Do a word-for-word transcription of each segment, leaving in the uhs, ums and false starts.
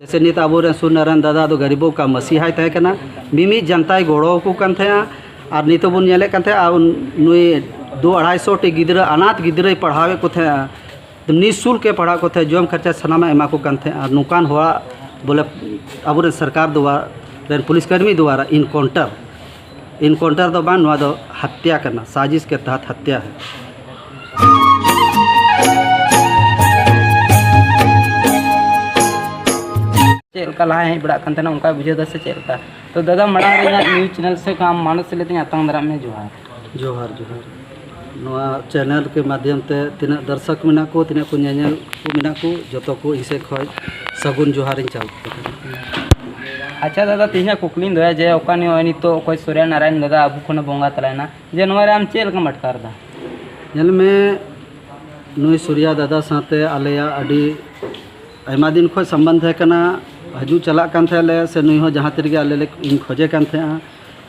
ᱡᱮᱭᱥᱮ ᱱᱤᱛ ᱟᱵᱚᱨᱮᱱ ᱥᱩᱨᱱᱟᱨᱟᱭᱚᱱ ᱫᱟᱫᱟ ᱫᱚ ᱜᱟᱨᱤᱵᱚ ᱠᱟ ᱢᱟᱹᱥᱤᱦᱟᱭ ᱛᱟᱦᱮᱸ ᱠᱟᱱᱟ, ᱢᱤᱢᱤᱫ ᱡᱟᱱᱛᱟᱭ ᱜᱚᱲᱚ ᱟᱠᱚ ᱠᱟᱱ ᱛᱟᱦᱮᱸᱜᱼᱟ᱾ ᱟᱨ ᱱᱤᱛᱚᱜ ᱵᱚᱱ ᱧᱮᱞᱮᱫ ᱠᱟᱱ ᱛᱟᱦᱮᱸᱜᱼᱟ, ᱩᱱ- ᱱᱩᱭ ᱫᱩ ᱟᱲᱟᱭ ᱥᱚ ᱴᱤ ᱜᱤᱫᱽᱨᱟᱹ, ᱟᱱᱟᱛᱷ ᱜᱤᱫᱽᱨᱟᱹᱭ ᱯᱟᱲᱦᱟᱣᱮᱫ ᱠᱚ ᱛᱟᱦᱮᱸᱜᱼᱟ, ᱱᱤᱥᱩᱞᱠ ᱮ ᱯᱟᱲᱦᱟᱣ ᱠᱚ ᱛᱟᱦᱮᱸᱜ, ᱡᱚᱢ ᱠᱷᱚᱨᱪᱟ ᱥᱟᱱᱟᱢᱟᱜ ᱮᱢᱟ ᱠᱚ ᱠᱟᱱ ᱛᱟᱦᱮᱸᱜᱼᱟ᱾ ᱟᱨ ᱱᱚᱝᱠᱟᱱ ᱦᱚᱲᱟᱜ ᱵᱚᱞᱮ ᱟᱵᱚᱨᱮᱱ ᱥᱚᱨᱠᱟᱨ ᱫᱩᱣᱟᱨᱟ, ᱨᱮᱱ ᱯᱩᱞᱤᱥ ᱠᱟᱹᱨᱢᱤ ᱫᱩᱣᱟᱨᱟ ᱤᱱᱠᱟᱣᱩᱱᱴᱟᱨ, ᱤᱱᱠᱟᱣᱩᱱᱴᱟᱨ ᱫᱚ ᱵᱟᱝ, ᱱᱚᱣᱟ ᱫᱚ ᱦᱟᱛᱭᱟ ᱠᱟᱱᱟ, ᱥᱟᱡᱤᱥ ᱠᱮ ᱛᱟᱦᱟᱛ ᱦᱟᱛᱭᱟ ᱦᱮ᱾ ᱪᱮᱫ ᱞᱮᱠᱟ ᱞᱟᱦᱟ ᱦᱮᱡ ᱵᱟᱲᱟᱜ ᱠᱟᱱ ᱛᱟᱦᱮᱱᱟ, ᱚᱱᱠᱟ ᱵᱩᱡᱷᱟᱹᱣ ᱫᱟ ᱥᱮ ᱪᱮᱫ ᱞᱮᱠᱟ? ᱛᱚ ᱫᱟᱫᱟ, ᱢᱟᱲᱟᱝ ᱨᱮ ᱤᱧᱟᱹᱜ ᱱᱤᱭᱩᱡᱽ ᱪᱮᱱᱮᱞ ᱥᱮ ᱠᱷᱚᱱ ᱢᱟᱱᱚᱛ ᱥᱮᱞᱮᱫ ᱤᱧ ᱟᱛᱟᱝ ᱫᱟᱨᱟᱢ ᱢᱮ, ᱡᱚᱦᱟᱨ᱾ ᱡᱚᱦᱟᱨ, ᱡᱚᱦᱟᱨ᱾ ᱱᱚᱣᱟ ᱪᱮᱱᱮᱞ ᱠᱮ ᱢᱟᱫᱽᱫᱷᱚᱢ ᱛᱮ ᱛᱤᱱᱟᱹᱜ ᱫᱚᱨᱥᱚᱠ ᱢᱮᱱᱟᱜ ᱠᱚ, ᱛᱤᱱᱟᱹᱜ ᱠᱚ ᱧᱮᱧᱮᱞ ᱠᱚ ᱢᱮᱱᱟᱜ ᱠᱚ, ᱡᱚᱛᱚ ᱠᱚ ᱤᱧ ᱥᱮᱫ ᱠᱷᱚᱱ ᱥᱟᱹᱜᱩᱱ ᱡᱚᱦᱟᱨᱤᱧ ᱪᱟᱞ ᱟᱠᱚ ᱠᱟᱱᱟ᱾ ᱟᱪᱪᱷᱟ ᱫᱟᱫᱟ, ᱛᱮᱦᱮᱧᱟᱜ ᱠᱩᱠᱞᱤᱧ ᱫᱚᱦᱚᱭᱟ ᱡᱮ ᱚᱠᱟ ᱱᱤᱭᱟᱹ ᱱᱤᱛᱚᱜ ᱚᱠᱚᱭ ᱥᱩᱨᱭᱟ ᱱᱟᱨᱟᱭᱚᱱ ᱫᱟᱫᱟ ᱟᱵᱚ ᱠᱷᱚᱱᱮ ᱵᱚᱸᱜᱟ ᱛᱟᱞᱟᱭᱮᱱᱟ, ᱡᱮ ᱱᱚᱣᱟ ᱨᱮ ᱟᱢ ᱪᱮᱫ ᱞᱮᱠᱟᱢ ᱟᱴᱠᱟᱨ ᱮᱫᱟ? ᱧᱮᱞ ᱢᱮ, ᱱᱩᱭ ᱥᱩᱨᱭᱟ ᱫᱟᱫᱟ ᱥᱟᱶᱛᱮ ᱟᱞᱮᱭᱟᱜ ᱟᱹᱰᱤ ᱟᱭᱢᱟ ᱫᱤᱱ ᱠᱷᱚᱱ ᱥᱚᱢᱵᱚᱱᱫᱷ ᱛᱟᱦᱮᱸ ᱠᱟᱱᱟ, ᱦᱤᱡᱩᱜ ᱪᱟᱞᱟᱜ ᱠᱟᱱ ᱛᱟᱦᱮᱸ ᱞᱮ, ᱥᱮ ᱱᱩᱭ ᱦᱚᱸ ᱡᱟᱦᱟᱸ ᱛᱤ ᱨᱮᱜᱮ ᱟᱞᱮ ᱞᱮ, ᱤᱧ ᱠᱷᱚᱡᱮ ᱠᱟᱱ ᱛᱟᱦᱮᱸᱜᱼᱟ᱾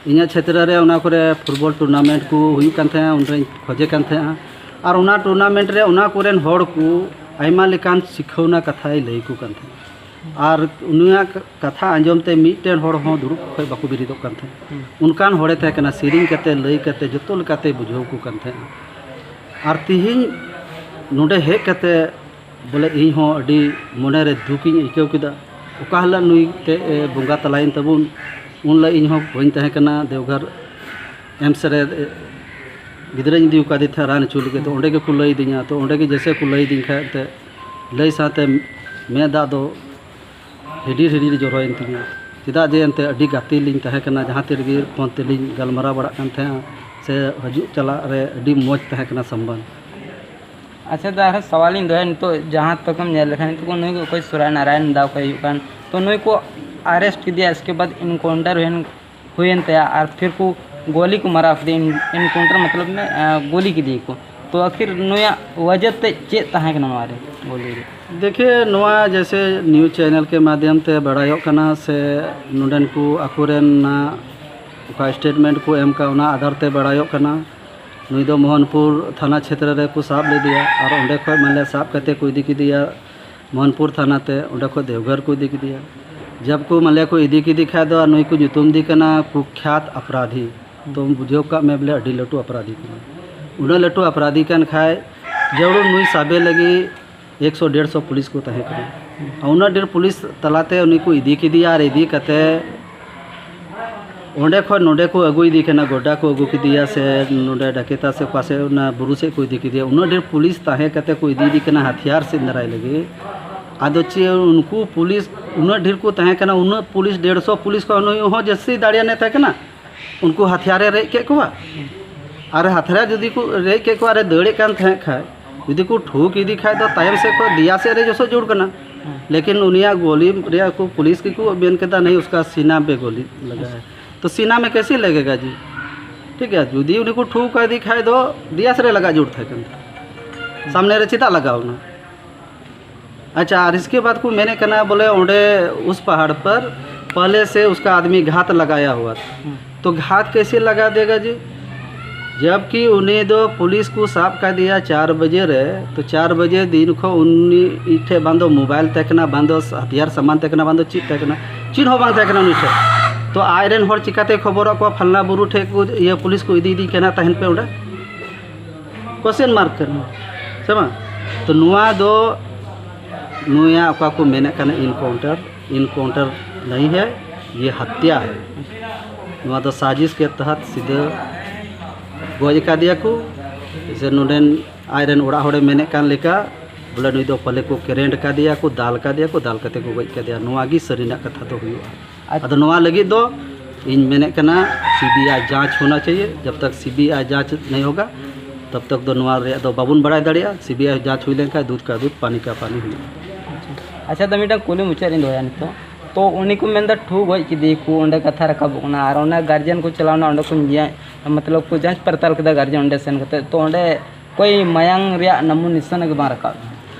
ᱤᱧᱟᱹᱜ ᱪᱷᱮᱛᱨᱚ ᱨᱮ ᱚᱱᱟ ᱠᱚᱨᱮ ᱯᱷᱩᱴᱵᱚᱞ ᱴᱩᱨᱱᱟᱢᱮᱱᱴ ᱠᱚ ᱦᱩᱭᱩᱜ ᱠᱟᱱ ᱛᱟᱦᱮᱸᱜᱼᱟ, ᱩᱱᱨᱮᱧ ᱠᱷᱚᱡᱮ ᱠᱟᱱ ᱛᱟᱦᱮᱸᱜᱼᱟ᱾ ᱟᱨ ᱚᱱᱟ ᱴᱩᱨᱱᱟᱢᱮᱱᱴ ᱨᱮ ᱚᱱᱟ ᱠᱚᱨᱮᱱ ᱦᱚᱲ ᱠᱚ ᱟᱭᱢᱟ ᱞᱮᱠᱟᱱ ᱥᱤᱠᱷᱟᱹᱣᱱᱟ ᱠᱟᱛᱷᱟᱭ ᱞᱟᱹᱭ ᱟᱠᱚ ᱠᱟᱱ ᱛᱟᱦᱮᱸᱜᱼᱟ᱾ ᱟᱨ ᱩᱱᱤᱭᱟᱜ ᱠᱟᱛᱷᱟ ᱟᱸᱡᱚᱢ ᱛᱮ ᱢᱤᱫᱴᱮᱱ ᱦᱚᱲ ᱦᱚᱸ ᱫᱩᱲᱩᱵ ᱠᱷᱚᱱ ᱵᱟᱠᱚ ᱵᱮᱨᱮᱫᱚᱜ ᱠᱟᱱ ᱛᱟᱦᱮᱸᱜᱼᱟ᱾ ᱦᱩᱸ᱾ ᱚᱱᱠᱟᱱ ᱦᱚᱲᱮ ᱛᱟᱦᱮᱸ ᱠᱟᱱᱟ, ᱥᱮᱨᱮᱧ ᱠᱟᱛᱮ, ᱞᱟᱹᱭ ᱠᱟᱛᱮ, ᱡᱚᱛᱚ ᱞᱮᱠᱟᱛᱮ ᱵᱩᱡᱷᱟᱹᱣ ᱟᱠᱚ ᱠᱟᱱ ᱛᱟᱦᱮᱸᱜᱼᱟ᱾ ᱟᱨ ᱛᱤᱦᱤᱧ ᱱᱚᱰᱮ ᱦᱮᱡ ᱠᱟᱛᱮ ᱵᱚᱞᱮ ᱤᱧ ᱦᱚᱸ ᱟᱹᱰᱤ ᱢᱚᱱᱮ ᱨᱮ ᱫᱩᱠ ᱤᱧ ᱟᱹᱭᱠᱟᱹᱣ ᱠᱮᱫᱟ᱾ ᱚᱠᱟ ᱦᱤᱞᱳᱜ ᱱᱩᱭ ᱛᱮ, ᱮ, ᱵᱚᱸᱜᱟ ᱛᱟᱞᱟᱭᱮᱱ ᱛᱟᱵᱚᱱ, ᱩᱱ ᱦᱤᱞᱳᱜ ᱤᱧ ᱦᱚᱸ ᱵᱟᱹᱧ ᱛᱟᱦᱮᱸ ᱠᱟᱱᱟ ᱫᱮᱣᱜᱷᱚᱨ ᱮᱢᱥ ᱨᱮ, ᱮ, ᱜᱤᱫᱽᱨᱟᱹᱧ ᱤᱫᱤ ᱟᱠᱟᱫᱮ ᱛᱟᱦᱮᱸᱫ ᱨᱟᱱ ᱦᱚᱪᱚ ᱞᱟᱹᱜᱤᱫ᱾ ᱛᱚ ᱚᱸᱰᱮ ᱜᱮᱠᱚ ᱞᱟᱹᱭ ᱟᱹᱫᱤᱧᱟ᱾ ᱛᱚ ᱚᱸᱰᱮ ᱜᱮ ᱡᱮᱭᱥᱮ ᱠᱚ ᱞᱟᱹᱭ ᱟᱹᱫᱤᱧ ᱠᱷᱟᱡ ᱮᱱᱛᱮ ᱞᱟᱹᱭ ᱥᱟᱶᱛᱮ ᱢᱮᱫ ᱫᱟᱜ ᱫᱚ ᱦᱤᱰᱤᱨ ᱦᱤᱰᱤᱨ ᱡᱚᱨᱚᱭᱮᱱ ᱛᱤᱧᱟᱹ᱾ ᱪᱮᱫᱟᱜ ᱡᱮ ᱮᱱᱛᱮ ᱟᱹᱰᱤ ᱜᱟᱛᱮ ᱞᱤᱧ ᱛᱟᱦᱮᱸ ᱠᱟᱱᱟ, ᱡᱟᱦᱟᱸ ᱛᱤ ᱨᱮᱜᱮ ᱯᱷᱳᱱ ᱛᱮᱞᱤᱧ ᱜᱟᱞᱢᱟᱨᱟᱣ ᱵᱟᱲᱟᱜ ᱠᱟᱱ ᱛᱟᱦᱮᱸᱜᱼᱟ, ᱥᱮ ᱦᱤᱡᱩᱜ ᱪᱟᱞᱟᱜ ᱨᱮ ᱟᱹᱰᱤ ᱢᱚᱡᱽ ᱛᱟᱦᱮᱸ ᱠᱟᱱᱟ ᱥᱚᱢᱵᱚᱱᱫᱷ᱾ ᱟᱪᱪᱷᱟ ᱫᱟ, ᱟᱨᱦᱚᱸ ᱥᱟᱣᱟᱞᱤᱧ ᱫᱚᱦᱚᱭᱟ, ᱱᱤᱛᱚᱜ ᱡᱟᱦᱟᱸ ᱛᱚᱠᱮᱢ ᱧᱮᱞ ᱞᱮᱠᱷᱟᱱ ᱱᱤᱛᱚᱜ ᱱᱩᱭ ᱜᱮ ᱚᱠᱚᱭ ᱥᱩᱨᱟᱭ ᱱᱟᱨᱟᱭᱚᱱ ᱫᱟ ᱚᱠᱚᱭ ᱦᱩᱭᱩᱜ ᱠᱟᱱ, ᱛᱚ ᱱᱩᱭ ᱠᱚ ᱟᱨᱮᱥᱴ ᱠᱮᱫᱮᱭᱟ, ᱤᱥᱠᱮ ᱵᱟᱫ ᱤᱱᱠᱟᱣᱩᱱᱴᱟᱨ ᱦᱩᱭᱮᱱ, ᱦᱩᱭᱮᱱ ᱛᱟᱭᱟ ᱟᱨ ᱯᱷᱤᱨ ᱠᱚ ᱜᱳᱞᱤ ᱠᱚ ᱢᱟᱨᱟᱣ ᱠᱮᱫᱮᱭᱟ, ᱤᱱᱠᱟᱣᱩᱱᱴᱟᱨ ᱢᱚᱛᱞᱚᱵ ᱢᱮ, ᱟᱸ, ᱜᱳᱞᱤ ᱠᱮᱫᱮᱭᱟ ᱠᱚ᱾ ᱛᱚ ᱟᱹᱠᱷᱤᱨ ᱱᱩᱭᱟᱜ ᱣᱟᱡᱟᱛ ᱛᱮ ᱪᱮᱫ ᱛᱟᱦᱮᱸ ᱠᱟᱱᱟ ᱱᱚᱣᱟ ᱨᱮ ᱜᱳᱞᱤ ᱨᱮ? ᱫᱮᱠᱷᱤᱭᱮ, ᱱᱚᱣᱟ ᱡᱮᱭᱥᱮ ᱱᱤᱭᱩᱡᱽ ᱪᱮᱱᱮᱞ ᱠᱮ ᱢᱟᱫᱽᱫᱷᱚᱢ ᱛᱮ ᱵᱟᱲᱟᱭᱚᱜ ᱠᱟᱱᱟ, ᱥᱮ ᱱᱚᱰᱮᱱ ᱠᱚ ᱟᱠᱚᱨᱮᱱ ᱚᱠᱟ ᱥᱴᱮᱴᱢᱮᱱᱴ ᱠᱚ ᱮᱢ ᱠᱟᱜ, ᱚᱱᱟ ᱟᱫᱷᱟᱨ ᱛᱮ ᱵᱟᱲᱟᱭᱚᱜ ᱠᱟᱱᱟ᱾ ᱱᱩᱭ ᱫᱚ ᱢᱳᱦᱚᱱᱯᱩᱨ ᱛᱷᱟᱱᱟ ᱪᱷᱮᱛᱨᱚ ᱨᱮᱠᱚ ᱥᱟᱵ ᱞᱮᱫᱮᱭᱟ ᱟᱨ ᱚᱸᱰᱮ ᱠᱷᱚᱱ ᱢᱟᱱᱮ ᱥᱟᱵ ᱠᱟᱛᱮ ᱠᱚ ᱤᱫᱤ ᱠᱮᱫᱮᱭᱟ ᱢᱳᱦᱚᱱᱯᱩᱨ ᱛᱷᱟᱱᱟ ᱛᱮ, ᱚᱸᱰᱮ ᱠᱷᱚᱱ ᱫᱮᱣᱜᱷᱚᱨ ᱠᱚ ᱤᱫᱤ ᱠᱮᱫᱮᱭᱟ᱾ ᱡᱟᱵ ᱠᱚ ᱢᱟᱱᱞᱤᱭᱟ ᱠᱚ ᱤᱫᱤ ᱠᱮᱫᱮ ᱠᱷᱟᱡ ᱫᱚ, ᱟᱨ ᱱᱩᱭ ᱠᱚ ᱧᱩᱛᱩᱢ ᱫᱮ ᱠᱟᱱᱟ ᱠᱩᱠᱷᱭᱟᱛ ᱟᱯᱨᱟᱫᱷᱤ, ᱛᱚᱢ ᱵᱩᱡᱷᱟᱹᱣ ᱠᱟᱜ ᱢᱮ ᱵᱚᱞᱮ ᱟᱹᱰᱤ ᱞᱟᱹᱴᱩ ᱟᱯᱨᱟᱫᱷᱤ ᱠᱟᱱᱟ᱾ ᱩᱱᱟᱹᱜ ᱞᱟᱹᱴᱩ ᱟᱯᱨᱟᱫᱷᱤ ᱠᱟᱱ ᱠᱷᱟᱡ ᱡᱟᱹᱨᱩᱲ ᱱᱩᱭ ᱥᱟᱵᱮ ᱞᱟᱹᱜᱤᱫ ᱮᱠᱥᱚ ᱰᱮᱲᱥᱚ ᱯᱩᱞᱤᱥ ᱠᱚ ᱛᱟᱦᱮᱸ ᱠᱟᱱᱟ᱾ ᱟᱨ ᱩᱱᱟᱹᱜ ᱰᱷᱮᱨ ᱯᱩᱞᱤᱥ ᱛᱟᱞᱟᱛᱮ ᱩᱱᱤ ᱠᱚ ᱤᱫᱤ ᱠᱮᱫᱮᱭᱟ, ᱟᱨ ᱤᱫᱤ ᱠᱟᱛᱮ ᱚᱸᱰᱮ ᱠᱷᱚᱱ ᱱᱚᱸᱰᱮ ᱠᱚ ᱟᱹᱜᱩᱭᱮᱫᱮ ᱠᱟᱱᱟ, ᱜᱚᱰᱰᱟ ᱠᱚ ᱟᱹᱜᱩ ᱠᱮᱫᱮᱭᱟ, ᱥᱮ ᱱᱚᱸᱰᱮ ᱰᱟᱠᱮᱛᱟ ᱥᱮ ᱚᱠᱟ ᱥᱮᱫ ᱚᱱᱟ ᱵᱩᱨᱩ ᱥᱮᱫ ᱠᱚ ᱤᱫᱤ ᱠᱮᱫᱮᱭᱟ᱾ ᱩᱱᱟᱹᱜ ᱰᱷᱮᱨ ᱯᱩᱞᱤᱥ ᱛᱟᱦᱮᱸ ᱠᱟᱛᱮ ᱠᱚ ᱤᱫᱤᱭᱮᱫᱮ ᱠᱟᱱᱟ ᱦᱟᱛᱤᱭᱟᱨ ᱥᱮᱸᱫᱽᱨᱟᱭ ᱞᱟᱹᱜᱤᱫ᱾ ᱟᱫᱚ ᱪᱮᱫ ᱩᱱᱠᱩ ᱯᱩᱞᱤᱥ ᱩᱱᱟᱹᱜ ᱰᱷᱮᱨ ᱠᱚ ᱛᱟᱦᱮᱸ ᱠᱟᱱᱟ, ᱩᱱᱟᱹᱜ ᱯᱩᱞᱤᱥ, ᱰᱮᱲᱥᱚ ᱯᱩᱞᱤᱥ ᱠᱷᱚᱱ ᱱᱩᱭ ᱦᱚᱸ ᱡᱟᱹᱥᱛᱤ ᱫᱟᱲᱮᱭᱟᱱᱮ ᱛᱟᱦᱮᱸ ᱠᱟᱱᱟ᱾ ᱩᱱᱠᱩ ᱦᱟᱛᱤᱭᱟᱨᱮ ᱨᱮᱡ ᱠᱮᱫ ᱠᱚᱣᱟ᱾ ᱟᱨ ᱦᱟᱛᱤᱭᱟᱨ ᱡᱩᱫᱤ ᱠᱚ ᱨᱮᱡ ᱠᱮᱫ ᱠᱚᱣᱟ, ᱟᱨᱮ ᱫᱟᱹᱲᱮᱫ ᱠᱟᱱ ᱛᱟᱦᱮᱸᱫ ᱠᱷᱟᱡ, ᱡᱩᱫᱤ ᱠᱚ ᱴᱷᱩᱠ ᱤᱫᱤ ᱠᱷᱟᱡ ᱫᱚ ᱛᱟᱭᱚᱢ ᱥᱮᱫ ᱠᱷᱚᱱ ᱫᱮᱭᱟ ᱥᱮᱫ ᱨᱮ ᱡᱚᱥᱚᱜ ᱡᱟᱹᱨᱩᱲ ᱠᱟᱱᱟ᱾ ᱞᱮᱠᱤᱱ ᱩᱱᱤᱭᱟᱜ ᱜᱚᱞᱤ ᱨᱮᱭᱟᱜ ᱠᱚ ᱯᱩᱞᱤᱥ ᱜᱮᱠᱚ ᱢᱮᱱ ᱠᱮᱫᱟ, "ᱱᱟᱦᱤ, ᱩᱥᱠᱟ ᱥᱤᱱᱟ ᱯᱮ ᱜᱚᱞᱤ ᱞᱟᱜᱟ ᱦᱟᱭ᱾" ᱛᱚ ᱥᱤᱱᱟ ᱢᱮ ᱠᱮᱥᱮ ᱞᱟᱜᱮᱜᱟ ᱡᱤ? ᱴᱷᱤᱠ ᱜᱮᱭᱟ, ᱡᱩᱫᱤ ᱩᱱᱤ ᱠᱚ ᱴᱷᱩᱠ ᱤᱫᱤ ᱠᱷᱟᱡ ᱫᱚ ᱫᱮᱭᱟ ᱥᱮᱫ ᱨᱮ ᱞᱟᱜᱟ ᱡᱟᱹᱨᱩᱲ ᱛᱟᱦᱮᱸ ᱠᱟᱱᱟ, ᱥᱟᱢᱱᱮ ᱨᱮ ᱪᱮᱫᱟᱜ ᱞᱟᱜᱟᱣ ᱮᱱᱟ? ᱟᱪᱪᱷᱟ, ᱟᱨ ᱤᱥᱠᱮ ᱵᱟᱫ ᱠᱚ ᱢᱮᱱᱮᱫ ᱠᱟᱱᱟ ᱵᱚᱞᱮ ᱚᱸᱰᱮ ᱩᱥ ᱯᱟᱦᱟᱲ ᱯᱟᱨ ᱯᱟᱦᱞᱮ ᱥᱮ ᱩᱥᱠᱟ ᱟᱫᱢᱤ ᱜᱷᱟᱛ ᱞᱟᱜᱟᱭᱟ ᱦᱩᱣᱟ ᱛᱷᱟ᱾ ᱛᱚ ᱜᱷᱟᱛ ᱠᱮᱥᱮ ᱞᱟᱜᱟ ᱫᱮᱜᱟ ᱡᱤ? ᱡᱟᱵᱠᱤ ᱩᱱᱤ ᱫᱚ ᱯᱩᱞᱤᱥ ᱠᱚ ᱥᱟᱵ ᱠᱟᱫᱮᱭᱟ ᱪᱟᱨ ᱵᱟᱡᱮ ᱨᱮ, ᱛᱚ ᱪᱟᱨ ᱵᱟᱡᱮ ᱫᱤᱱ ᱠᱷᱚᱱ ᱩᱱᱤ ᱴᱷᱮᱱ ᱵᱟᱝ ᱫᱚ ᱢᱳᱵᱟᱭᱤᱞ ᱛᱟᱦᱮᱸ ᱠᱟᱱᱟ, ᱵᱟᱝ ᱫᱚ ᱦᱟᱛᱤᱭᱟᱨ ᱥᱟᱢᱟᱱ ᱛᱟᱦᱮᱸ ᱠᱟᱱᱟ, ᱵᱟᱝ ᱫᱚ ᱪᱮᱫ ᱛᱟᱦᱮᱸ ᱠᱟᱱᱟ, ᱪᱮᱫ ᱦᱚᱸ ᱵᱟᱝ ᱛᱟᱦᱮᱸ ᱠᱟᱱᱟ ᱩᱱᱤ ᱴᱷᱮᱱ᱾ ᱛᱚ ᱟᱡ ᱨᱮᱱ ᱦᱚᱲ ᱪᱤᱠᱟᱛᱮ ᱠᱷᱚᱵᱚᱨᱟᱜ ᱠᱚᱣᱟ, ᱯᱷᱟᱞᱱᱟ ᱵᱩᱨᱩ ᱴᱷᱮᱱ ᱠᱚ ᱤᱭᱟᱹ ᱯᱩᱞᱤᱥ ᱠᱚ ᱤᱫᱤᱭᱮᱫᱤᱧ ᱠᱟᱱᱟ, ᱛᱟᱦᱮᱱ ᱯᱮ ᱚᱸᱰᱮ? ᱠᱚᱥᱪᱮᱱ ᱢᱟᱨᱠ ᱠᱟᱱᱟ, ᱥᱮ ᱵᱟᱝ? ᱛᱚ ᱱᱚᱣᱟ ᱫᱚ, ᱱᱩᱭᱟᱜ ᱚᱠᱟ ᱠᱚ ᱢᱮᱱᱮᱫ ᱠᱟᱱᱟ ᱤᱱᱠᱟᱣᱩᱱᱴᱟᱨ, ᱤᱱᱠᱟᱣᱩᱱᱴᱟᱨ ᱱᱟᱦᱤ ᱦᱮ, ᱭᱮ ᱦᱟᱛᱭᱟ ᱦᱮ᱾ ᱱᱚᱣᱟ ᱫᱚ ᱥᱟᱡᱤᱥ ᱠᱮ ᱛᱟᱦᱟᱛ ᱥᱤᱫᱷᱟᱹ ᱜᱚᱡ ᱟᱠᱟᱫᱮᱭᱟ ᱠᱚ᱾ ᱥᱮ ᱱᱚᱰᱮᱱ ᱟᱡᱨᱮᱱ ᱚᱲᱟᱜ ᱦᱚᱲᱮ ᱢᱮᱱᱮᱫ ᱠᱟᱱ ᱞᱮᱠᱟ, ᱵᱚᱞᱮ ᱱᱩᱭ ᱫᱚ ᱯᱟᱞᱮ ᱠᱚ ᱠᱮᱨᱮᱱᱰ ᱠᱟᱫᱮᱭᱟ ᱠᱚ, ᱫᱟᱞ ᱠᱟᱫᱮᱭᱟ ᱠᱚ, ᱫᱟᱞ ᱠᱟᱛᱮ ᱠᱚ ᱜᱚᱡ ᱠᱟᱫᱮᱭᱟ᱾ ᱱᱚᱣᱟ ᱜᱮ ᱥᱟᱹᱨᱤᱱᱟᱜ ᱠᱟᱛᱷᱟ ᱫᱚ ᱦᱩᱭᱩᱜᱼᱟ᱾ ᱟᱪ- ᱟᱫᱚ ᱱᱚᱣᱟ ᱞᱟᱹᱜᱤᱫ ᱫᱚ ᱤᱧ ᱢᱮᱱᱮᱫ ᱠᱟᱱᱟ, ᱥᱤᱵᱤᱟᱭ ᱡᱟᱸᱪ ᱦᱳᱱᱟ ᱪᱟᱦᱤᱭᱮ᱾ ᱡᱟᱵ ᱛᱟᱠ ᱥᱤᱵᱤᱟᱭ ᱡᱟᱸᱪ ᱱᱟᱦᱤ ᱦᱳᱜᱟ, ᱛᱟᱵ ᱛᱟᱠ ᱫᱚ ᱱᱚᱣᱟ ᱨᱮᱭᱟᱜ ᱫᱚ ᱵᱟᱵᱚᱱ ᱵᱟᱲᱟᱭ ᱫᱟᱲᱮᱭᱟᱜᱼᱟ᱾ ᱥᱤᱵᱤᱟᱭ ᱡᱟᱸᱪ ᱦᱩᱭ ᱞᱮᱱᱠᱷᱟᱱ ᱫᱩᱫᱷ ᱠᱟ ᱫᱩᱫᱷ, ᱯᱟᱱᱤ ᱠᱟ ᱯᱟᱱᱤ ᱦᱩᱭᱩᱜᱼᱟ᱾ ᱟᱪᱪᱷᱟ, ᱫᱚ ᱢᱤᱫᱴᱟᱝ ᱠᱩᱞᱤ ᱢᱩᱪᱟᱹᱫ ᱨᱤᱧ ᱫᱚᱦᱚᱭᱟ ᱱᱤᱛᱚᱜ᱾ ᱛᱚ ᱩᱱᱤ ᱠᱚ ᱢᱮᱱᱫᱟ ᱴᱷᱩ ᱜᱚᱡ ᱠᱮᱫᱮᱭᱟ ᱠᱚ, ᱚᱸᱰᱮ ᱠᱟᱛᱷᱟ ᱨᱟᱠᱟᱵᱚᱜ ᱠᱟᱱᱟ, ᱟᱨ ᱚᱱᱟ ᱜᱟᱨᱡᱮᱱ ᱠᱚ ᱪᱟᱞᱟᱣᱱᱟ, ᱚᱸᱰᱮ ᱠᱚ ᱧᱮ-, ᱢᱚᱛᱞᱚᱵ ᱠᱚ ᱡᱟᱸᱪ ᱯᱟᱲᱛᱟᱞ ᱠᱮᱫᱟ ᱜᱟᱨᱡᱮᱱ ᱚᱸᱰᱮ ᱥᱮᱱ ᱠᱟᱛᱮ, ᱛᱚ ᱚᱸᱰᱮ ᱚᱠᱚᱭ ᱢᱟᱭᱟᱝ ᱨᱮᱭᱟᱜ ᱱᱟᱢᱩ ᱱᱤᱥᱟᱱ ᱜᱮ ᱵᱟᱝ ᱨᱟᱠᱟᱵ ᱮᱱᱟ᱾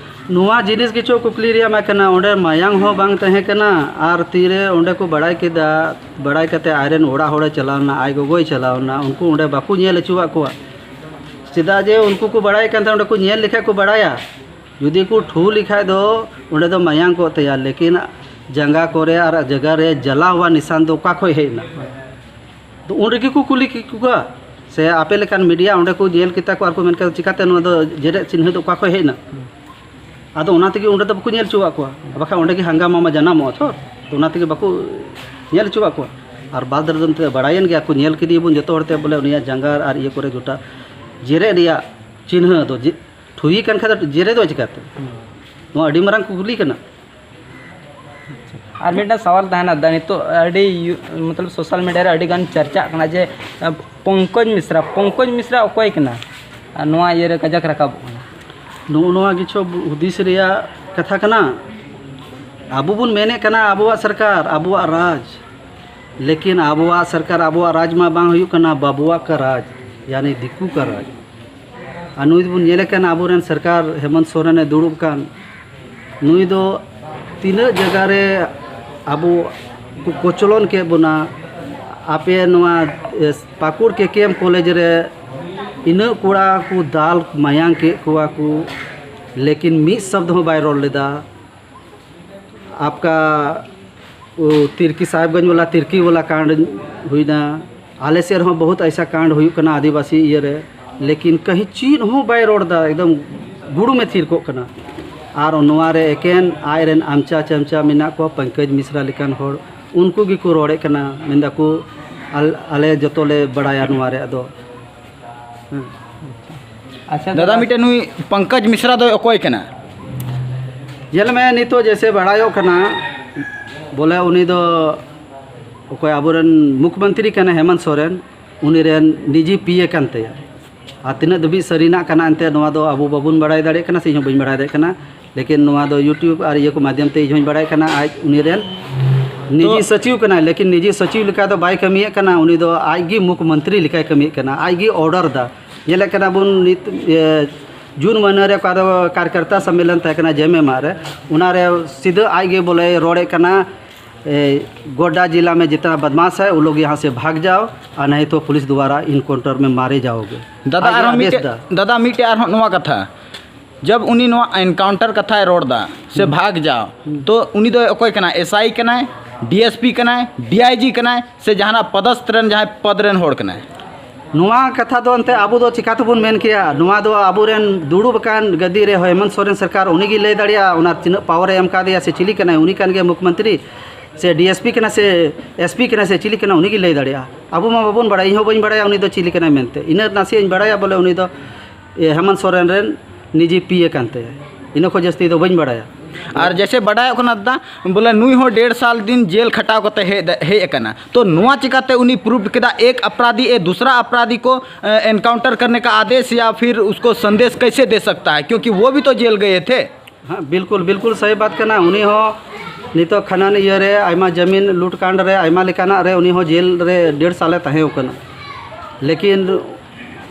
ᱱᱚᱣᱟ ᱡᱤᱱᱤᱥ ᱜᱮᱪᱚ ᱠᱩᱠᱞᱤ ᱨᱮᱭᱟᱜ ᱢᱟ ᱠᱟᱱᱟ, ᱚᱸᱰᱮ ᱢᱟᱭᱟᱝ ᱦᱚᱸ ᱵᱟᱝ ᱛᱟᱦᱮᱸ ᱠᱟᱱᱟ, ᱟᱨ ᱛᱤᱨᱮ ᱚᱸᱰᱮ ᱠᱚ ᱵᱟᱲᱟᱭ ᱠᱮᱫᱟ, ᱵᱟᱲᱟᱭ ᱠᱟᱛᱮ ᱟᱡᱨᱮᱱ ᱚᱲᱟᱜ ᱦᱚᱲᱮ ᱪᱟᱞᱟᱣᱱᱟ, ᱟᱡ ᱜᱚᱜᱚᱭ ᱪᱟᱞᱟᱣᱱᱟ, ᱩᱱᱠᱩ ᱚᱸᱰᱮ ᱵᱟᱠᱚ ᱧᱮᱞ ᱦᱚᱪᱚᱣᱟᱜ ᱠᱚᱣᱟ᱾ ᱪᱮᱫᱟᱜ ᱡᱮ ᱩᱱᱠᱩ ᱠᱚ ᱵᱟᱲᱟᱭ ᱠᱟᱱ ᱛᱟᱦᱮᱸᱱᱟ, ᱚᱸᱰᱮ ᱠᱚ ᱧᱮᱞ ᱞᱮᱠᱷᱟᱡ ᱠᱚ ᱵᱟᱲᱟᱭᱟ᱾ ᱡᱩᱫᱤ ᱠᱚ ᱴᱷᱩ ᱞᱮᱠᱷᱟᱡ ᱫᱚ ᱚᱸᱰᱮ ᱫᱚ ᱢᱟᱭᱟᱝ ᱠᱚᱜ ᱛᱟᱭᱟ, ᱞᱮᱠᱤᱱ ᱡᱟᱸᱜᱟ ᱠᱚᱨᱮ ᱟᱨ ᱡᱟᱭᱜᱟ ᱨᱮ ᱡᱟᱞᱟ ᱦᱩᱣᱟ ᱱᱤᱥᱟᱱ ᱫᱚ ᱚᱠᱟ ᱠᱷᱚᱡ ᱦᱮᱡ ᱮᱱᱟ? ᱛᱚ ᱩᱱ ᱨᱮᱜᱮ ᱠᱚ ᱠᱩᱞᱤ ᱠᱮ ᱠᱚᱣᱟ, ᱥᱮ ᱟᱯᱮ ᱞᱮᱠᱟᱱ ᱢᱤᱰᱤᱭᱟ ᱚᱸᱰᱮ ᱠᱚ ᱧᱮᱞ ᱠᱮᱫᱟ ᱠᱚ ᱟᱨ ᱠᱚ ᱢᱮᱱ ᱠᱮᱫᱟ, "ᱪᱤᱠᱟᱹᱛᱮ ᱱᱚᱣᱟ ᱫᱚ ᱡᱮᱨᱮᱫ ᱪᱤᱱᱦᱟᱹ ᱫᱚ ᱚᱠᱟ ᱠᱷᱚᱡ ᱦᱮᱡ ᱮᱱᱟ?" ᱟᱫᱚ ᱚᱱᱟ ᱛᱮᱜᱮ ᱚᱸᱰᱮ ᱫᱚ ᱵᱟᱠᱚ ᱧᱮᱞ ᱦᱚᱪᱚᱣᱟᱜ ᱠᱚᱣᱟ, ᱵᱟᱠᱷᱟᱱ ᱚᱸᱰᱮ ᱜᱮ ᱦᱟᱝᱜᱟᱢᱟ ᱢᱟ ᱡᱟᱱᱟᱢᱚᱜᱼᱟ ᱛᱚ᱾ ᱛᱚ ᱚᱱᱟ ᱛᱮᱜᱮ ᱵᱟᱠᱚ ᱧᱮᱞ ᱦᱚᱪᱚᱣᱟᱜ ᱠᱚᱣᱟ᱾ ᱟᱨ ᱵᱟᱫᱽ ᱨᱮᱫᱚ ᱮᱱᱛᱮᱫ ᱵᱟᱲᱟᱭᱮᱱ ᱜᱮᱭᱟ ᱠᱚ, ᱧᱮᱞ ᱠᱮᱫᱮᱭᱟᱵᱚᱱ ᱡᱚᱛᱚ ᱦᱚᱲ ᱛᱮ, ᱵᱚᱞᱮ ᱩᱱᱤᱭᱟᱜ ᱡᱟᱸᱜᱟ ᱟᱨ ᱤᱭᱟᱹ ᱠᱚᱨᱮ ᱜᱚᱴᱟ ᱡᱮᱨᱮᱫ ᱨᱮᱭᱟᱜ ᱪᱤᱱᱦᱟᱹ ᱫᱚ ᱡᱮ-, ᱴᱷᱩᱭᱤ ᱠᱟᱱ ᱠᱷᱟᱡ ᱫᱚ ᱡᱮᱨᱮᱫᱚᱜᱼᱟ ᱪᱤᱠᱟᱹᱛᱮ? ᱱᱚᱣᱟ ᱟᱹᱰᱤ ᱢᱟᱨᱟᱝ ᱠᱩᱠᱞᱤ ᱠᱟᱱᱟ᱾ ᱟᱨ ᱢᱤᱫᱴᱟᱝ ᱥᱟᱣᱟᱞ ᱛᱟᱦᱮᱱᱟ, ᱫᱟ, ᱱᱤᱛᱚᱜ ᱟᱹᱰᱤ ᱭᱩ-, ᱢᱚᱛᱞᱚᱵ social media ᱨᱮ ᱟᱹᱰᱤ ᱜᱟᱱ ᱪᱟᱨᱪᱟᱜ ᱠᱟᱱᱟ ᱡᱮ, ᱟ, ᱯᱚᱝᱠᱚᱡᱽ ᱢᱤᱥᱨᱟ, ᱯᱚᱝᱠᱚᱡᱽ ᱢᱤᱥᱨᱟ ᱚᱠᱚᱭ ᱠᱟᱱᱟ? ᱟᱨ ᱱᱚᱣᱟ ᱤᱭᱟᱹ ᱨᱮ ᱠᱟᱡᱟᱠ ᱨᱟᱠᱟᱵᱚᱜ ᱠᱟᱱᱟ᱾ ᱱᱚᱜᱼᱚ ᱱᱚᱣᱟ ᱜᱮᱪᱚ ᱦᱩᱫᱤᱥ ᱨᱮᱭᱟᱜ ᱠᱟᱛᱷᱟ ᱠᱟᱱᱟ᱾ ᱟᱵᱚ ᱵᱚᱱ ᱢᱮᱱᱮᱫ ᱠᱟᱱᱟ ᱟᱵᱚᱣᱟᱜ ᱥᱚᱨᱠᱟᱨ, ᱟᱵᱚᱣᱟᱜ ᱨᱟᱡᱽ, ᱞᱮᱠᱤᱱ ᱟᱵᱚᱣᱟᱜ ᱥᱚᱨᱠᱟᱨ, ᱟᱵᱚᱣᱟᱜ ᱨᱟᱡᱽ ᱢᱟ ᱵᱟᱝ ᱦᱩᱭᱩᱜ ᱠᱟᱱᱟ, ᱵᱟᱵᱩᱣᱟᱜ ᱠᱟ ᱨᱟᱡᱽ, ᱭᱟᱱᱤ ᱫᱤᱠᱩ ᱠᱟ ᱨᱟᱡᱽ᱾ ᱟᱨ ᱱᱩᱭ ᱫᱚᱵᱚᱱ ᱧᱮᱞᱮ ᱠᱟᱱᱟ, ᱟᱵᱚᱨᱮᱱ ᱥᱚᱨᱠᱟᱨ ᱦᱮᱢᱚᱱᱛ ᱥᱚᱨᱮᱱᱮ ᱫᱩᱲᱩᱵ ᱠᱟᱱ, ᱱᱩᱭ ᱫᱚ ᱛᱤᱱᱟᱹᱜ ᱡᱟᱭᱜᱟ ᱨᱮ ᱟᱵᱚ ᱠᱚ ᱠᱚᱪᱞᱚᱱ ᱠᱮᱫ ᱵᱚᱱᱟ᱾ ᱟᱯᱮ ᱱᱚᱣᱟ, ᱮ, ᱯᱟᱹᱠᱩᱲ ᱠᱮ ᱠᱮ ᱮᱢ ᱠᱚᱞᱮᱡᱽ ᱨᱮ ᱤᱱᱟᱹᱜ ᱠᱚᱲᱟ ᱠᱚ ᱫᱟᱞ ᱢᱟᱭᱟᱝ ᱠᱮᱫ ᱠᱚᱣᱟ ᱠᱚ, ᱞᱮᱠᱤᱱ ᱢᱤᱫ ᱥᱚᱵᱫ ᱦᱚᱸ ᱵᱟᱭ ᱨᱚᱲ ᱞᱮᱫᱟ᱾ ᱟᱯᱠᱟ ᱛᱤᱨᱠᱤ ᱥᱟᱦᱮᱵᱽᱜᱚᱸᱡᱽ ᱵᱟᱞᱟ, ᱛᱤᱨᱠᱤ ᱵᱟᱞᱟ ᱠᱟᱱᱰ ᱦᱩᱭᱱᱟ᱾ ᱟᱞᱮ ᱥᱮᱫ ᱨᱮᱦᱚᱸ ᱵᱚᱦᱩᱛ ᱟᱭᱥᱟ ᱠᱟᱱᱰ ᱦᱩᱭᱩᱜ ᱠᱟᱱᱟ ᱟᱹᱫᱤᱵᱟᱹᱥᱤ ᱤᱭᱟᱹ ᱨᱮ, ᱞᱮᱠᱤᱱ ᱠᱟᱹᱦᱤ ᱪᱮᱫ ᱦᱚᱸ ᱵᱟᱭ ᱨᱚᱲ ᱮᱫᱟ, ᱮᱠᱫᱚᱢ ᱜᱩᱲᱩᱢᱮ ᱛᱷᱤᱨ ᱠᱚᱜ ᱠᱟᱱᱟ᱾ ᱟᱨ ᱱᱚᱣᱟ ᱨᱮ ᱮᱠᱮᱱ ᱟᱡ ᱨᱮᱱ ᱟᱢᱪᱟ ᱪᱟᱢᱪᱟ ᱢᱮᱱᱟᱜ ᱠᱚᱣᱟ, ᱯᱚᱝᱠᱚᱡᱽ ᱢᱤᱥᱨᱟ ᱞᱮᱠᱟᱱ ᱦᱚᱲ, ᱩᱱᱠᱩ ᱜᱮᱠᱚ ᱨᱚᱲᱮᱫ ᱠᱟᱱᱟ, ᱢᱮᱱ ᱫᱟᱠᱚ, "ᱟᱞ-, ᱟᱞᱮ ᱡᱚᱛᱚ ᱞᱮ ᱵᱟᱲᱟᱭᱟ ᱱᱚᱣᱟ ᱨᱮ, ᱟᱫᱚ ᱦᱮᱸ᱾ ᱟᱪᱪᱷᱟ, ᱫᱟᱫᱟ, ᱫᱟᱫᱟ᱾ ᱢᱤᱫᱴᱮᱱ ᱱᱩᱭ ᱯᱚᱝᱠᱚᱡᱽ ᱢᱤᱥᱨᱟ ᱫᱚᱭ ᱚᱠᱚᱭ ᱠᱟᱱᱟ? ᱧᱮᱞ ᱢᱮ, ᱱᱤᱛᱚᱜ ᱡᱮᱭᱥᱮ ᱵᱟᱲᱟᱭᱚᱜ ᱠᱟᱱᱟ, ᱵᱚᱞᱮ ᱩᱱᱤ ᱫᱚ ᱚᱠᱚᱭ ᱟᱵᱚᱨᱮᱱ ᱢᱩᱠᱷᱭᱚᱢᱚᱱᱛᱨᱤ ᱠᱟᱱᱟᱭ ᱦᱮᱢᱚᱱᱛ ᱥᱚᱨᱮᱱ, ᱩᱱᱤ ᱨᱮᱱ ᱱᱤᱡᱤ ᱯᱤ ᱮ ᱠᱟᱱ ᱛᱟᱭᱟ᱾ ᱟᱨ ᱛᱤᱱᱟᱹᱜ ᱫᱷᱟᱹᱵᱤᱡ ᱥᱟᱹᱨᱤᱱᱟᱜ ᱠᱟᱱᱟ ᱮᱱᱛᱮᱫ, ᱱᱚᱣᱟ ᱫᱚ ᱟᱵᱚ ᱵᱟᱵᱚᱱ ᱵᱟᱲᱟᱭ ᱫᱟᱲᱮᱭᱟᱜ ᱠᱟᱱᱟ, ᱥᱮ ᱤᱧ ᱦᱚᱸ ᱵᱟᱹᱧ ᱵᱟᱲᱟᱭ ᱫᱟᱲᱮᱭᱟᱜ ᱠᱟᱱᱟ᱾ ᱞᱮᱠᱤᱱ ᱱᱚᱣᱟ ᱫᱚ YouTube ᱟᱨ ᱤᱭᱟᱹ ᱠᱚ ᱢᱟᱫᱽᱫᱷᱚᱢ ᱛᱮ ᱤᱧ ᱦᱚᱸᱧ ᱵᱟᱲᱟᱭ ᱠᱟᱱᱟ, ᱟᱡ ᱩᱱᱤ ᱨᱮᱱ ᱱᱤᱡᱤ ᱛᱚ ᱥᱚᱪᱤᱵᱽ ᱠᱟᱱᱟᱭ, ᱞᱮᱠᱤᱱ ᱱᱤᱡᱤ ᱥᱚᱪᱤᱵᱽ ᱞᱮᱠᱟ ᱫᱚ ᱵᱟᱭ ᱠᱟᱹᱢᱤᱭᱮᱫ ᱠᱟᱱᱟ, ᱩᱱᱤ ᱫᱚ ᱟᱡ ᱜᱮ ᱢᱩᱠᱷᱭᱚᱢᱚᱱᱛᱨᱤ ᱞᱮᱠᱟᱭ ᱠᱟᱹᱢᱤᱭᱮᱫ ᱠᱟᱱᱟ, ᱟᱡ ᱜᱮ ᱚᱨᱰᱟᱨ ᱮᱫᱟ᱾ ᱧᱮᱞᱮᱫ ᱠᱟᱱᱟ ᱵᱚᱱ ᱱᱤᱛ, ᱤᱭᱟᱹ, ᱡᱩᱱ ᱢᱟᱹᱦᱱᱟᱹ ᱨᱮ ᱚᱠᱟ ᱫᱚ ᱠᱟᱨᱭᱚᱠᱚᱨᱛᱟ ᱥᱚᱢᱢᱮᱞᱚᱱ ᱛᱟᱦᱮᱸ ᱠᱟᱱᱟ ᱡᱮ ᱮᱢ ᱮᱢ ᱟᱨ ᱨᱮ, ᱚᱱᱟ ᱨᱮ ᱥᱤᱫᱷᱟᱹ ᱟᱡ ᱜᱮ ᱵᱚᱞᱮ ᱨᱚᱲᱮᱫ ᱠᱟᱱᱟ, ᱮ, "ᱜᱳᱰᱰᱟ ᱡᱤᱞᱟ ᱢᱮ ᱡᱤᱛᱱᱟ ᱵᱚᱫᱢᱟᱥ ᱦᱟᱭ, ᱩᱱ ᱞᱳᱜ ᱭᱟᱦᱟᱸ ᱥᱮ ᱵᱷᱟᱜᱽ ᱡᱟᱣ, ᱟᱨ ᱱᱟᱦᱤ ᱛᱚ ᱯᱩᱞᱤᱥ ᱫᱩᱣᱟᱨᱟ ᱤᱱᱠᱟᱣᱩᱱᱴᱟᱨ ᱢᱮ ᱢᱟᱨᱮ ᱡᱟᱣᱜᱮ᱾" ᱫᱟᱫᱟ, ᱟᱡ ᱜᱮ ᱟᱨᱦᱚᱸ ᱟᱫᱮᱥ ᱢᱤᱫᱴᱮᱡ, ᱫᱟ᱾ ᱫᱟᱫᱟ, ᱢᱤᱫᱴᱮᱡ ᱟᱨᱦᱚᱸ ᱱᱚᱣᱟ ᱠᱟᱛᱷᱟ, ᱡᱟᱵ ᱩᱱᱤ ᱱᱚᱣᱟ ᱮᱱᱠᱟᱣᱩᱱᱴᱟᱨ ᱠᱟᱛᱷᱟᱭ ᱨᱚᱲ ᱫᱟ ᱥᱮ ᱵᱷᱟᱜᱽ ᱡᱟᱣ, ᱛᱚ ᱩᱱᱤ ᱫᱚ ᱚᱠᱚᱭ ᱠᱟᱱᱟᱭ? ᱮᱥ ᱟᱭ ᱠᱟᱱᱟᱭ, ᱰᱤ ᱮᱥ ᱯᱤ ᱠᱟᱱᱟᱭ, ᱰᱤ ᱟᱭ ᱡᱤ ᱠᱟᱱᱟᱭ, ᱥᱮ ᱡᱟᱦᱟᱱᱟᱜ ᱯᱚᱫᱚᱥᱛᱷ ᱨᱮᱱ ᱡᱟᱦᱟᱸᱭ ᱯᱚᱫ ᱨᱮᱱ ᱦᱚᱲ ᱠᱟᱱᱟᱭ? ᱱᱚᱣᱟ ᱠᱟᱛᱷᱟ ᱫᱚ ᱮᱱᱛᱮ ᱟᱵᱚ ᱫᱚ ᱪᱤᱠᱟ ᱛᱮᱵᱚᱱ ᱢᱮᱱ ᱠᱮᱭᱟ? ᱱᱚᱣᱟ ᱫᱚ ᱟᱵᱚᱨᱮᱱ ᱫᱩᱲᱩᱵ ᱟᱠᱟᱱ ᱜᱟᱹᱫᱤ ᱨᱮ ᱦᱮᱢᱚᱱᱛ ᱥᱚᱨᱮᱱ ᱥᱚᱨᱠᱟᱨ, ᱩᱱᱤ ᱜᱮ ᱞᱟᱹᱭ ᱫᱟᱲᱮᱭᱟᱜᱼᱟ, ᱚᱱᱟ ᱛᱤᱱᱟᱹᱜ ᱯᱟᱣᱟᱨ ᱮ ᱮᱢ ᱠᱟᱫᱮᱭᱟ ᱥᱮ ᱪᱤᱞᱤ ᱠᱟᱱᱟᱭ, ᱩᱱᱤ ᱠᱟᱱ ᱜᱮᱭᱟ ᱢᱩᱠᱷ ᱢᱚᱱᱛᱨᱤ, ᱥᱮ ᱰᱤ ᱮᱥ ᱯᱤ ᱠᱟᱱᱟ ᱥᱮ ᱮᱥ ᱯᱤ ᱠᱟᱱᱟ ᱥᱮ ᱪᱤᱞᱤ ᱠᱟᱱᱟ, ᱩᱱᱤ ᱜᱮ ᱞᱟᱹᱭ ᱫᱟᱲᱮᱭᱟᱜᱼᱟ᱾ ᱟᱵᱚ ᱢᱟ ᱵᱟᱵᱚᱱ ᱵᱟᱲᱟᱭᱟ, ᱤᱧ ᱦᱚᱸ ᱵᱟᱹᱧ ᱵᱟᱲᱟᱭᱟ ᱩᱱᱤ ᱫᱚ ᱪᱤᱞᱤ ᱠᱟᱱᱟᱭ ᱢᱮᱱᱛᱮ᱾ ᱤᱱᱟᱹ ᱱᱟᱥᱮᱭᱟᱜ ᱤᱧ ᱵᱟᱲᱟᱭᱟ ᱵᱚᱞᱮ ᱩᱱᱤ ᱫᱚ ᱤᱭᱟᱹ, ᱦᱮᱢᱚᱱᱛ ᱥᱚᱨᱮᱱ ᱨᱮᱱ ᱱᱤᱡᱤ ᱯᱤ ᱮ ᱠᱟᱱ ᱛᱟᱭᱟ, ᱤᱱᱟᱹ ᱠᱷᱚᱱ ᱡᱟᱹᱥᱛᱤ ᱫᱚ ᱵᱟᱹᱧ ᱵᱟᱲᱟᱭᱟ᱾ ᱟᱨ ᱡᱮᱥᱮ ᱵᱟᱰᱟᱭᱚᱜ ᱠᱟᱱᱟ ᱫᱟ, ᱵᱚᱞᱮ ᱱᱩᱭ ᱦᱚᱸ ᱰᱮᱲ ᱥᱟᱞ ᱫᱤᱱ ᱡᱮᱞ ᱠᱷᱟᱴᱟᱣ ᱠᱟᱛᱮ ᱦᱮᱡ ᱫᱟ-, ᱦᱮᱡ ᱟᱠᱟᱱᱟ, ᱛᱚ ᱱᱚᱣᱟ ᱪᱤᱠᱟᱛᱮ ᱩᱱᱤ ᱯᱨᱩᱵᱷ ᱠᱮᱫᱟ ᱮᱠ ᱟᱯᱨᱟधी ᱮ ᱫᱩᱥᱨᱟ ᱟᱯᱨᱟधी ᱠᱚ ᱮᱱᱠᱟᱣᱩᱱᱴᱟᱨ ᱠᱟᱨᱱᱮ ᱠᱟ ᱟᱫᱮᱥ ᱭᱟ ᱯᱷᱤᱨ ᱩᱥᱠᱚ ᱥᱟᱸᱫᱮᱥ ᱠᱮᱥᱮ ᱫᱮ ᱥᱟᱠᱛᱟ ᱦᱟᱭ, ᱠᱭᱩᱸᱠᱤ ᱣᱚ ᱵᱷᱤ ᱛᱚ ᱡᱮᱞ ᱜᱮᱭᱮ ᱛᱷᱮ᱾ ᱦᱮᱸ, ᱵᱤᱞᱠᱩᱞ ᱵᱤᱞᱠᱩᱞ ᱥᱟᱹᱦᱤ ᱵᱟᱛ ᱠᱟᱱᱟ᱾ ᱩᱱᱤ ᱦᱚᱸ ᱱᱤᱛᱚᱜ ᱠᱷᱟᱱᱟᱱ ᱤᱭᱟᱹ ᱨᱮ ᱟᱭᱢᱟ ᱡᱟᱹᱢᱤᱱ ᱞᱩᱴ ᱠᱟᱸᱰ ᱨᱮ ᱟᱭᱢᱟ ᱞᱮᱠᱟᱱᱟᱜ ᱨᱮ ᱩᱱᱤ ᱦᱚᱸ ᱡᱮᱞ ᱨᱮ ᱰᱮᱲ ᱥᱟᱞᱮ ᱛᱟᱦᱮᱸ ᱠᱟᱱᱟ᱾ ᱞᱮᱠᱤᱱ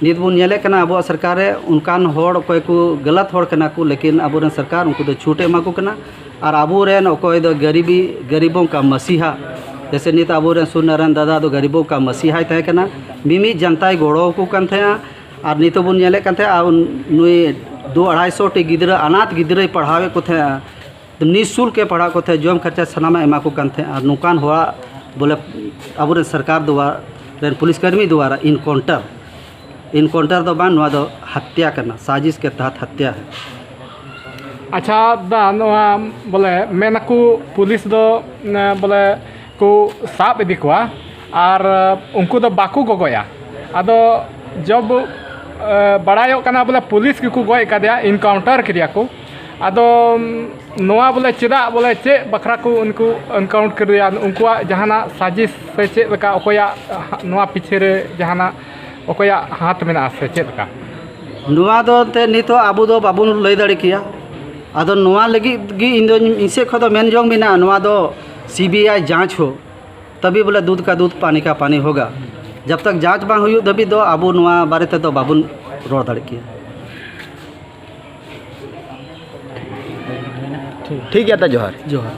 ᱱᱤᱛ ᱵᱚᱱ ᱧᱮᱞᱮᱫ ᱠᱟᱱᱟ ᱟᱵᱚᱣᱟᱜ ᱥᱚᱨᱠᱟᱨ ᱨᱮ ᱚᱱᱠᱟᱱ ᱦᱚᱲ ᱚᱠᱚᱭ ᱠᱚ ᱜᱟᱞᱟᱛ ᱦᱚᱲ ᱠᱟᱱᱟ ᱠᱚ, ᱞᱮᱠᱤᱱ ᱟᱵᱚᱨᱮᱱ ᱥᱚᱨᱠᱟᱨ ᱩᱱᱠᱩ ᱫᱚ ᱪᱷᱩᱴ ᱮ ᱮᱢᱟ ᱠᱚ ᱠᱟᱱᱟ᱾ ᱟᱨ ᱟᱵᱚᱨᱮᱱ ᱚᱠᱚᱭ ᱫᱚ ᱜᱟᱹᱨᱤᱵᱤ ᱜᱟᱹᱨᱤᱵᱚᱝ ᱠᱟ ᱢᱟᱥᱤᱦᱟ, ᱡᱮᱥᱮ ᱱᱤᱛ ᱟᱵᱚᱨᱮᱱ ᱥᱩᱨᱱᱟᱨᱟᱭᱚᱱ ᱫᱟᱫᱟ ᱫᱚ ᱜᱟᱹᱨᱤᱵᱚᱝ ᱠᱟ ᱢᱟᱥᱤᱦᱟᱭ ᱛᱟᱦᱮᱸ ᱠᱟᱱᱟ᱾ ᱢᱤᱢᱤᱫ ᱡᱟᱱᱛᱟᱭ ᱜᱚᱲᱚ ᱟᱠᱚ ᱠᱟᱱ ᱛᱟᱦᱮᱸᱜᱼᱟ᱾ ᱟᱨ ᱱᱤᱛᱚᱜ ᱵᱚᱱ ᱧᱮᱞᱮᱫ ᱠᱟᱱ ᱛᱟᱦᱮᱸᱜᱼᱟ ᱱᱩᱭ ᱫᱩ ᱟᱲᱟᱭ ᱥᱚ ᱴᱤ ᱜᱤᱫᱽᱨᱟᱹ, ᱟᱱᱟᱛᱷ ᱜᱤᱫᱽᱨᱟᱹᱭ ᱯᱟᱲᱦᱟᱣᱮᱫ ᱠᱚ ᱛᱟᱦᱮᱸᱜᱼᱟ᱾ ᱱᱤᱥᱩᱞᱠ ᱮ ᱯᱟᱲᱦᱟᱣ ᱠᱚ ᱛᱟᱦᱮᱸᱫ, ᱡᱚᱢ ᱠᱷᱚᱨᱪᱟ ᱥᱟᱱᱟᱢᱟᱜ ᱮᱢᱟ ᱠᱚ ᱠᱟᱱ ᱛᱟᱦᱮᱸᱫ᱾ ᱟᱨ ᱱᱚᱝᱠᱟᱱ ᱦᱚᱲᱟᱜ ᱵᱚᱞᱮ ᱟᱵᱚᱨᱮᱱ ᱥᱚᱨᱠᱟᱨ ᱫᱚᱣᱟ ᱨᱮᱱ ᱯᱩᱞᱤᱥ ᱠᱟᱹᱨᱢᱤ ᱫᱚᱣᱟᱨᱟ ᱮᱱᱠᱟᱣᱩᱱᱴᱟᱨ, ᱮᱱᱠᱟᱣᱩᱱᱴᱟᱨ ᱫᱚ ᱵᱟᱝ, ᱱᱚᱣᱟ ᱫᱚ ᱦᱟᱛᱭᱟ ᱠᱟᱱᱟ, ᱥᱟᱡᱤᱥ ᱠᱮ ᱛᱟᱦᱟᱛ ᱦᱟᱛᱭᱟ ᱦᱮ᱾ ᱟᱪᱪᱷᱟ ᱫᱟ, ᱱᱚᱣᱟ ᱵᱚᱞᱮ ᱢᱮᱱᱟᱠᱚ ᱯᱩᱞᱤᱥ ᱫᱚ ᱮ, ᱵᱚᱞᱮ ᱠᱚ ᱥᱟᱵ ᱤᱫᱤ ᱠᱚᱣᱟ ᱟᱨ ᱩᱱᱠᱩ ᱫᱚ ᱵᱟᱠᱚ ᱜᱚᱜᱚᱭᱟ᱾ ᱟᱫᱚ ᱡᱚᱵ ᱮ, ᱵᱟᱲᱟᱭᱚᱜ ᱠᱟᱱᱟ ᱵᱚᱞᱮ ᱯᱩᱞᱤᱥ ᱜᱮᱠᱚ ᱜᱚᱡ ᱟᱠᱟᱫᱮᱭᱟ, ᱮᱱᱠᱟᱣᱩᱱᱴᱟᱨ ᱠᱮᱫᱮᱭᱟ ᱠᱚ᱾ ᱟᱫᱚ ᱱᱚᱣᱟ ᱵᱚᱞᱮ ᱪᱮᱫᱟᱜ, ᱵᱚᱞᱮ ᱪᱮᱫ ᱵᱟᱠᱷᱨᱟ ᱠᱚ ᱩᱱᱠᱩ ᱮᱱᱠᱟᱣᱩᱱᱴ ᱠᱮᱫᱮᱭᱟ? ᱩᱱᱠᱩᱣᱟᱜ ᱡᱟᱦᱟᱱᱟᱜ ᱥᱟᱡᱤᱥ ᱥᱮ ᱪᱮᱫ ᱞᱮᱠᱟ, ᱚᱠᱚᱭᱟᱜ ᱱᱚᱣᱟ ᱯᱤᱪᱷᱮ ᱨᱮ ᱡᱟᱦᱟᱱᱟᱜ ᱚᱠᱚᱭᱟᱜ ᱦᱟᱛ ᱢᱮᱱᱟᱜᱼᱟ ᱥᱮ ᱪᱮᱫ ᱞᱮᱠᱟ? ᱱᱚᱣᱟ ᱫᱚ ᱮᱱᱛᱮᱫ ᱱᱤᱛᱚᱜ ᱟᱵᱚ ᱫᱚ ᱵᱟᱵᱚᱱ ᱞᱟᱹᱭ ᱫᱟᱲᱮ ᱠᱮᱭᱟ᱾ ᱟᱫᱚ ᱱᱚᱣᱟ ᱞᱟᱹᱜᱤᱫ ᱜᱮ ᱤᱧ ᱫᱚ, ᱤᱧ ᱥᱮᱫ ᱠᱷᱚᱱ ᱫᱚ ᱢᱮᱱ ᱡᱚᱝ ᱢᱮᱱᱟᱜᱼᱟ, ᱱᱚᱣᱟ ᱫᱚ ᱥᱤ ᱵᱤ ᱟᱭ ᱡᱟᱸᱪ ᱦᱳ, ᱛᱟᱵᱤ ᱵᱚᱞᱮ ᱫᱩᱫᱷ ᱠᱟ ᱫᱩᱫᱷ ᱯᱟᱱᱤ ᱠᱟ ᱯᱟᱱᱤ ᱦᱳᱜᱟ᱾ ᱡᱟᱵ ᱛᱟᱠ ᱡᱟᱸᱪ ᱵᱟᱝ ᱦᱩᱭᱩᱜ ᱫᱷᱟᱹᱵᱤᱡ ᱫᱚ ᱟᱵᱚ ᱱᱚᱣᱟ ᱵᱟᱨᱮ ᱛᱮᱫᱚ ᱵᱟᱵᱚᱱ ᱨᱚᱲ ᱫᱟᱲᱮ ᱠᱮᱭᱟ᱾ ᱴᱷᱤᱠ ᱜᱮᱭᱟ, ᱛᱟ ᱡᱚᱦᱟᱨ᱾ ᱡᱚᱦᱟᱨ᱾